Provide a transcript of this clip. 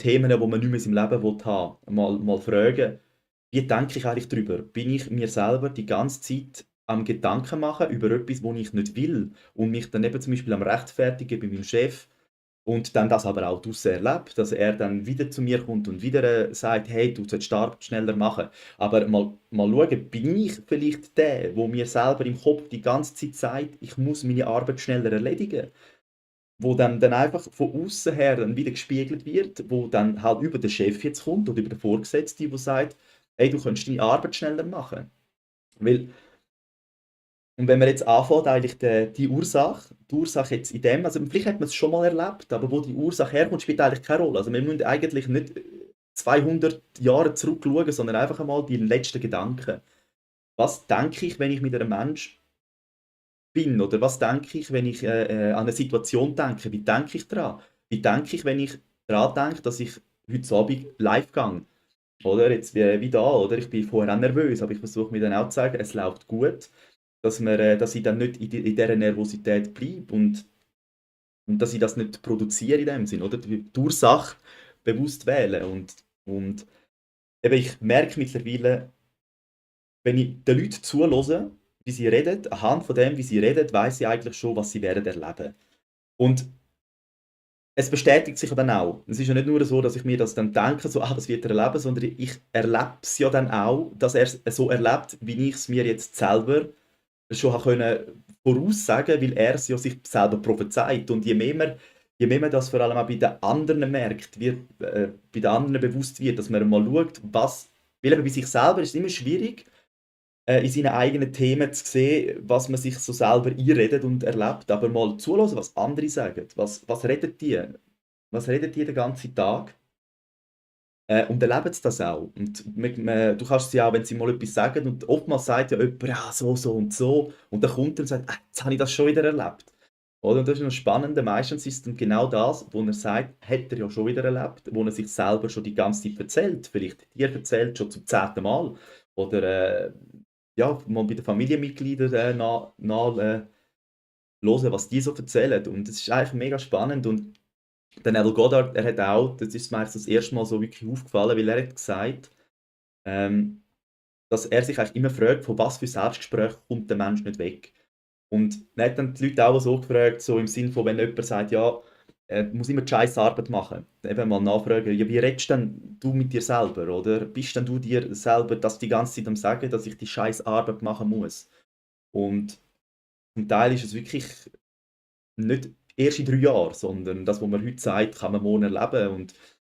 Themen, die man nicht mehr in seinem Leben haben will, mal fragen, wie denke ich eigentlich darüber? Bin ich mir selber die ganze Zeit am Gedanken machen über etwas, was ich nicht will und mich dann eben zum Beispiel am Rechtfertigen bei meinem Chef und dann das aber auch draussen erlebt, dass er dann wieder zu mir kommt und wieder sagt, hey, du solltest die Arbeit schneller machen. Aber mal schauen, bin ich vielleicht der, wo mir selber im Kopf die ganze Zeit sagt, ich muss meine Arbeit schneller erledigen? Wo dann einfach von außen her dann wieder gespiegelt wird, wo dann halt über den Chef jetzt kommt oder über den Vorgesetzten, der sagt, hey, du könntest deine Arbeit schneller machen. Weil, und wenn man jetzt anfängt, eigentlich die Ursache jetzt in dem, also vielleicht hat man es schon mal erlebt, aber wo die Ursache herkommt, spielt eigentlich keine Rolle. Also wir müssen eigentlich nicht 200 Jahre zurückschauen, sondern einfach einmal die letzten Gedanken. Was denke ich, wenn ich mit einem Menschen bin? Oder was denke ich, wenn ich an eine Situation denke? Wie denke ich daran? Wie denke ich, wenn ich daran denke, dass ich heute Abend live gehe? Oder jetzt wie da, oder? Ich bin vorher auch nervös, aber ich versuche mir dann auch zu sagen, es läuft gut, dass ich dann nicht in dieser Nervosität bleibe und dass ich das nicht produziere in dem Sinn, oder? Die Ursache bewusst wählen und eben ich merke mittlerweile, wenn ich den Leuten zuhöre, wie sie reden, anhand von dem, wie sie reden, weiß ich eigentlich schon, was sie werden erleben. Und es bestätigt sich ja dann auch. Es ist ja nicht nur so, dass ich mir das dann denke, so, das wird er erleben, sondern ich erlebe es ja dann auch, dass er es so erlebt, wie ich es mir jetzt selber schon habe können voraussagen, weil er es ja sich selber prophezeit. Und je mehr man das vor allem auch bei den anderen merkt, bei den anderen bewusst wird, dass man mal schaut, weil eben bei sich selber ist es immer schwierig, in seinen eigenen Themen zu sehen, was man sich so selber einredet und erlebt, aber mal zuhören, was andere sagen. Was reden die? Was reden die den ganzen Tag? Und erleben sie das auch. Und du kannst sie auch, wenn sie mal etwas sagen, und oftmals sagt ja jemand, ja, so, so und so, und dann kommt er und sagt, jetzt habe ich das schon wieder erlebt. Oder? Und das ist noch spannend, meistens ist es dann genau das, wo er sagt, hat er ja schon wieder erlebt, wo er sich selber schon die ganze Zeit erzählt. Vielleicht dir erzählt, schon zum 10. Mal. Oder ja, mal bei den Familienmitgliedern hören, was die so erzählen. Und das ist eigentlich mega spannend. Und der Neville Goddard, er hat auch, das ist mir eigentlich das erste Mal so wirklich aufgefallen, weil er hat gesagt, ähm, dass er sich eigentlich immer fragt, von was für Selbstgesprächen kommt der Mensch nicht weg. Und er hat dann die Leute auch so gefragt, so im Sinne von, wenn jemand sagt, ja, er muss immer die scheiß Arbeit machen. Eben mal nachfragen, ja, wie redest denn du mit dir selber, oder? Bist denn du dir selber das die ganze Zeit am Sagen, dass ich die scheiß Arbeit machen muss? Und zum Teil ist es wirklich nicht erst in 3 Jahren, sondern das, was man heute sagt, kann man morgen erleben. Und